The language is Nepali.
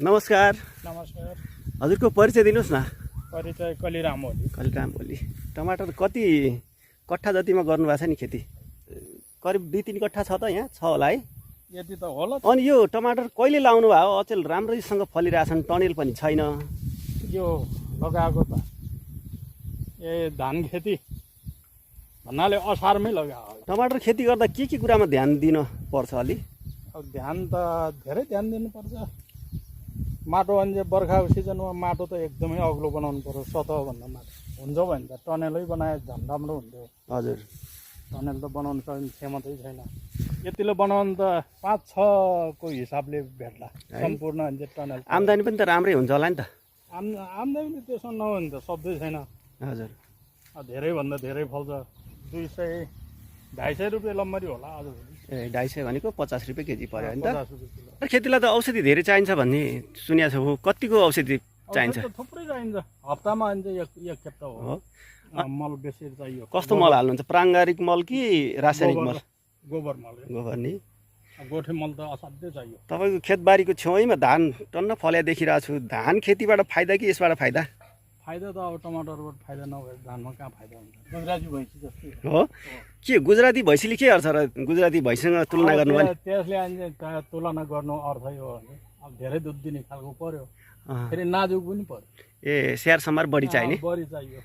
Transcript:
नमस्कार। नमस्कार। हजुरको परिचय दिनुहोस् न। परिचय कलिराम ओली। कलिराम ओली। टमाटर कति कट्ठा जतिमा गर्नुभएको छ नि खेती? करिब 2-3 कट्ठा छ त यहाँ? छ होला है? यति त होला। अनि यो टमाटर कहिले लाउनु भयो? अचेल राम्रैसँग फलिरहेछन्, टनेल पनि छैन। यो लगाएको त धान खेती भन्नाले असारमै लगाएको। टमाटर खेती गर्दा के कुरामा ध्यान दिन पर्छ अलि? अब ध्यान त धेरै ध्यान दिनुपर्छ। माटो अनि बर्खाको सिजनमा माटो त एकदमै अग्लो बनाउनु पर्यो, सतहभन्दा माटो हुन्छ भने त टनेलै बनाए झन् राम्रो हुन्थ्यो। हजुर। टनेल त बनाउनु सक्ने क्षमतै छैन। यतिले बनाउनु त 5-6 को हिसाबले भेट्ला सम्पूर्ण टनेल। आम्दानी पनि त राम्रै हुन्छ होला नि त? आम्दानी त्यसो नभए नि त सक्दै छैन। हजुर। धेरैभन्दा धेरै फल्छ। 200-250 रुपियाँ लम्बरी होला आजभोलि। 250 भनेको 50 रुपियाँ केजी पर्यो नि त? 50 रुपियाँ किलो। खेतीलाई त औषधि धेरै चाहिन्छ भन्ने सुनेको छु। कतिको औषधि चाहिन्छ? थुप्रै चाहिन्छ। हप्तामा एक खेप त हो। मल बेसी चाहियो। कस्तो मल हाल्नुहुन्छ? प्राङ्गारिक मल कि रासायनिक मल? गोबर मल। गोबर नि? गोठे मल त असाध्यै चाहियो। तपाईँको खेतबारीको छेउैमा धान टन्न फल्या देखिरहेको छु। धान खेतीबाट फाइदा कि यसबाट फाइदा? फाइदा त अब टमाटरबाट फाइदा नभए धानमा कहाँ फाइदा हुन्छ? गुजराती भैँसी जस्तै हो। के गुजराती भैँसीले के गर्छ र? गुजराती भैँसीसँग तुलना गर्नु भने त्यसले तुलना गर्नु अर्थ यो हो भने अब धेरै दुध दिने खालको पर्यो, फेरि नाजुक पनि पर्यो। स्याहार समार बढी चाहिने? बढी चाहियो।